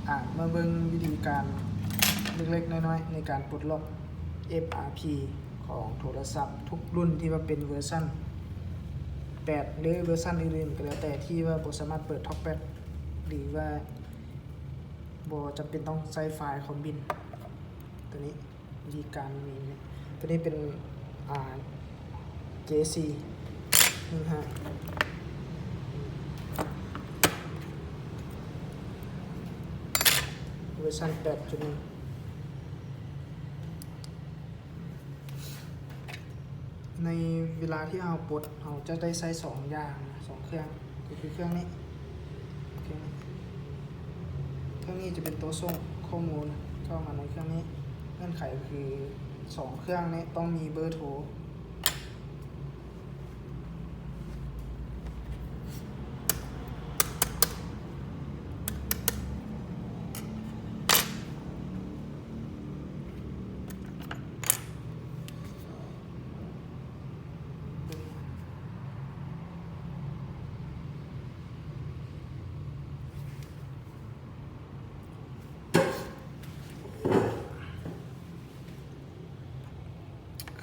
ອາ ມາເບິ່ງວິທີການເລັກໆນ້ອຍໆ ໃນການປົດລັອກ ເອັຟອາພີ ຂອງໂທລະສັບທຸກລຸ້ນທີ່ວ່າເປັນເວີຊັນແປດ ຫຼື ເວີຊັນອື່ນໆກໍແລ້ວແຕ່ ທີ່ວ່າບໍ່ສາມາດເປີດທັອກແພັດ ຫຼືວ່າບໍ່ຈຳເປັນຕ້ອງໃຊ້ຟາຍຄອມບິນ ຕົວນີ້. ວິທີການມີນີ້ ຕົວນີ້ເປັນ ອາ ເຈຊີ ໜຶ່ງຫ້າ ເວີຊັນແປດຈຸດໜຶ່ງ. ໃນເວລາທີ່ເຮົາປົດ ເຮົາຈະໄດ້ໃຊ້ສອງຢ່າງ ສອງເຄື່ອງ ກໍຄືເຄື່ອງນີ້ ເຄື່ອງນີ້ ເຄື່ອງນີ້ຈະເປັນຕົວສົ່ງຂໍ້ມູນເຂົ້າມາໃນເຄື່ອງນີ້. ເງື່ອນໄຂກໍຄືສອງເຄື່ອງນີ້ຕ້ອງມີເບີໂທ.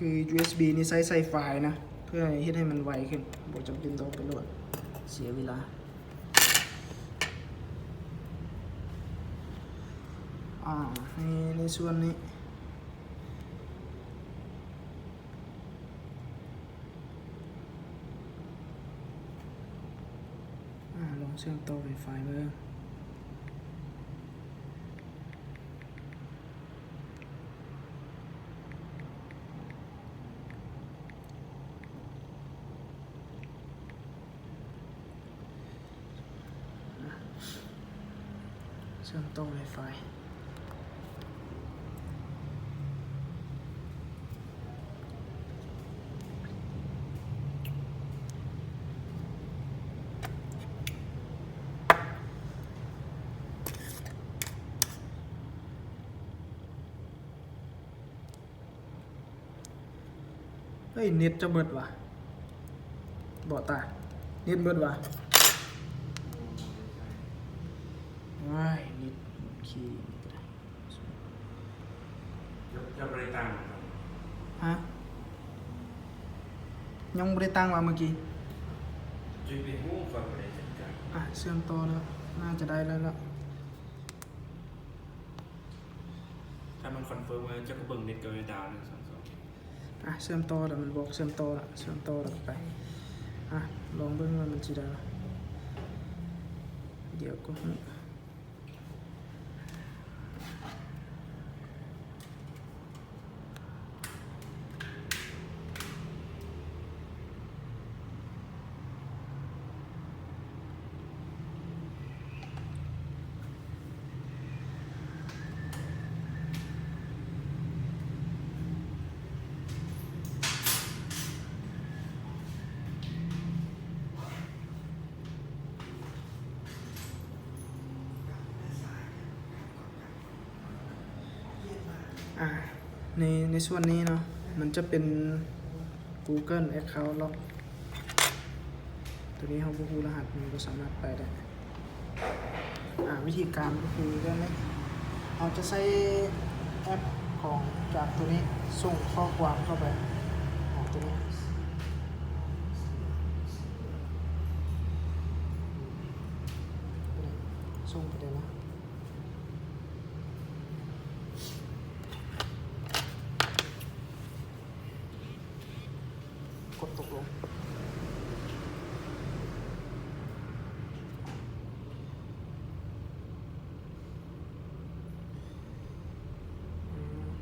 ຄື ຢູເອສບີ ນີ້ໃຊ້ ໃຊ້ສາຍໄຟນະ ເພື່ອໃຫ້ເຮັດໃຫ້ມັນໄວຂຶ້ນ ບໍ່ຈຳເປັນຕ້ອງໄປໂຫຼດ ເສຍເວລາ. ອາ ໃນ ໃນສ່ວນນີ້ ອາ ລອງເຊື່ອມຕໍ່ໄວຟາຍເບິ່ງ. ເຊື່ອມຕໍ່ໄວຟາຍ. ເຮີ້ຍ ເນັດຈະເບິດຫວາ ບໍ່ຕາ ເນັດເບິດຫວາ. ໂອ້ຍ ເນັດຂີ້ ເຈົ້າ ເຈົ້າບໍ່ໄດ້ຕັ້ງຫວາ? ຮະ? ຍັງບໍ່ໄດ້ຕັ້ງຫວາມື້ກີ້? ເຈົ້າໄປຮູ້ ຂ້ອຍບໍ່ໄດ້ຈັດການ. ອະ ເຊື່ອມຕໍ່ແລ້ວ ໜ້າຈະໄດ້ແລ້ວລະ. ຖ້າມັນຄອນເຟີມແລ້ວ ເຈົ້າກໍເບິ່ງເນັດກັບດາວ ໜຶ່ງ ສອງ ສາມ. ອະ ເຊື່ອມຕໍ່ແລ້ວ ມັນບອກເຊື່ອມຕໍ່ແລ້ວ ເຊື່ອມຕໍ່ແລ້ວໄປ. ອະ ລອງເບິ່ງວ່າມັນຊິໄດ້ບໍ່ ດຽວກໍຮູ້. ອາ ໃນ ໃນສ່ວນນີ້ເນາະ ມັນຈະເປັນ Google Account Lock ຕົວນີ້ເຮົາບໍ່ຮູ້ລະຫັດ ມັນບໍ່ສາມາດໄປໄດ້. ອາ ວິທີການກໍຄືເລື່ອງນີ້ ເຮົາຈະໃຊ້ແອັບຂອງຈາກຕົວນີ້ ສົ່ງຂໍ້ຄວາມເຂົ້າໄປ ອາ ຕົວນີ້ ຕົວນີ້ ສົ່ງໄປໄດ້ນະ. ກົດຕົກລົງ. ອືມ.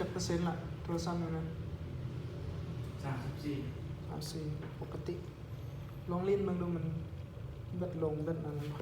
ຈັກເປີເຊັນລະ ໂທລະສັບນີ້ນະ? ສາມສິບສີ່ ສາມສິບສີ່ ປົກກະຕິ. ລອງຫຼິ້ນເບິ່ງດູ ມັນແບັດລົງແບັດນັ້ນບໍ່?